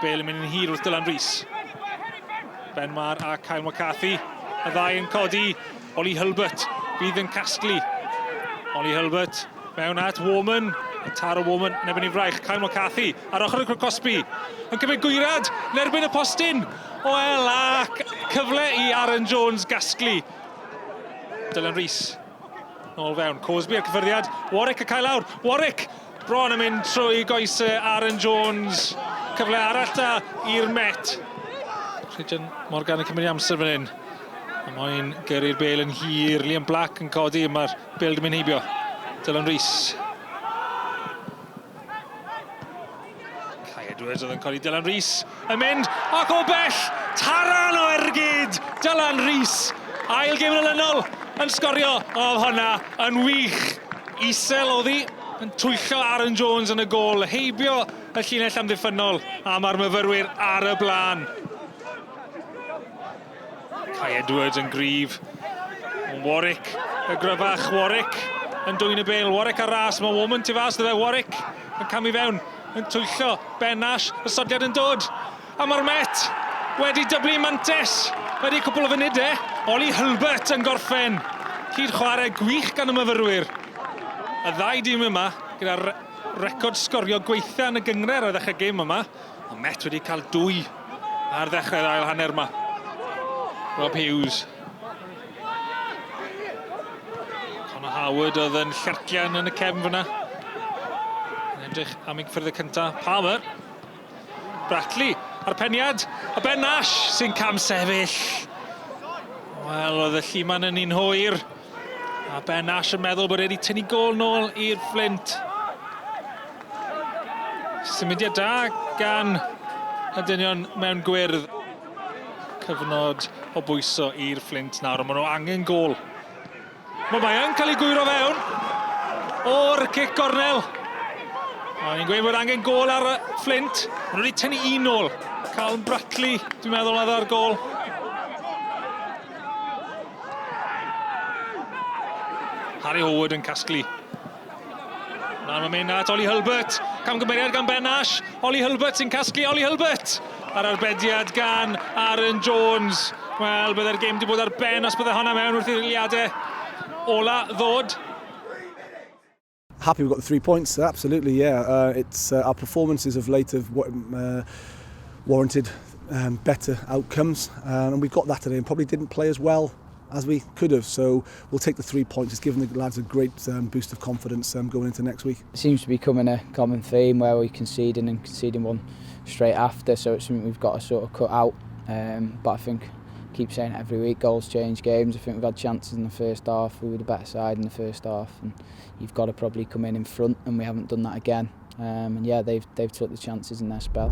Bale yn mynd yn hir wrth Dylan Rees. Ben Marr a Kyle McCarthy. Y ddau yn codi. Ollie Hulbert fydd yn casglu. Ollie Hulbert mewn at Warman. Yn taro Warman yn erbyn ei fraich. Kyle McCarthy ar ochr y cosbi. Yn cymryd gwyrad yn erbyn y postyn. Wel, ac cyfle i Aaron Jones gasglu. Dylan Rees Nôl fewn, Cosby a'r cyffyrddiad, Warwick y cael lawr, Warwick bron yn mynd trwy goesau Aaron Jones. Cyfle arall da i'r Met. Rhydian Morgan yn cymryd amser fan hyn. A moyn gyrru'r bel yn hir. Liam Black yn codi, mae'r bel di mynd heibio. Dylan Rees. Kai Edwards oedd yn codi Dylan Rees yn mynd ac o bell taran o ergyd Dylan Rees ail gêm yn olynol yn sgorio oedd hwnna yn wych isel oddi yn twyllo Aaron Jones yn y gôl heibio y llinell amddiffynnol a mae'r myfyrwyr ar y blaen. Kai Edwards yn gryf. Warwick, y gryfach, Warwick yn dwyn y bel. Warwick ar ras, mae Warman tu fas, fe Warwick yn camu fewn, yn twyllo. Ben Nash, y sodiad yn dod. A mae'r Met wedi dyblu mantes wedi cwpl o funudau. Ollie Hulbert yn gorffen. Cyd chwarae gwych gan y myfyrwyr. Y ddau dîm yma gyda'r record sgorio gweitha yn y gynghrair ar ddechrau gêm yma. Mae Met wedi cael dwy ar ddechrau'r ail hanner yma. Rob Hughes. Connor Howard oedd yn llercian yn y cefn fyna. Yn edrych am ei gyffyrddiad cyntaf. Palmer. Bratley a'r peniad. A Ben Nash sy'n cam sefyll. Wel, oedd y lliman yn un hwyr. A Ben Nash yn meddwl bod e wedi tynnu gôl nôl i'r Fflint. Symudiad da gan y dynion mewn gwyrdd. Cyfnod o bwyso i'r Fflint nawr, ond maen nhw angen gôl. Mae mae yn cael ei gwyro fewn o'r cic gornel. Mae'n gweud bod angen gôl ar y Fflint. Maen nhw wedi tynnu un nôl. Callum Bratley, dwi'n meddwl, oedd ar gôl. Harry Howard yn casglu. Nawr mae'n mynd at Ollie Hulbert. Camgymeriad gan Ben Ash. Ollie Hulbert sy'n casglu. Ollie Hulbert! A'r arbediad gan Aaron Jones. Wel, byddai'r gêm wedi bod ar ben os bydde honna mewn wrth i'r eiliadau ola ddod. Happy we got the three points, absolutely, yeah. It's our performances of late have warranted better outcomes, and we've got that today and probably didn't play as well as we could have. So we'll take the three points. It's given the lads a great boost of confidence going into next week. It seems to be becoming a common theme where we're conceding and conceding one straight after, so it's something we've got to sort of cut out. But I think keep saying it every week, goals change games. I think we've had chances in the first half, we were the better side in the first half, and you've got to probably come in front, and we haven't done that again. And yeah, they've took the chances in their spell.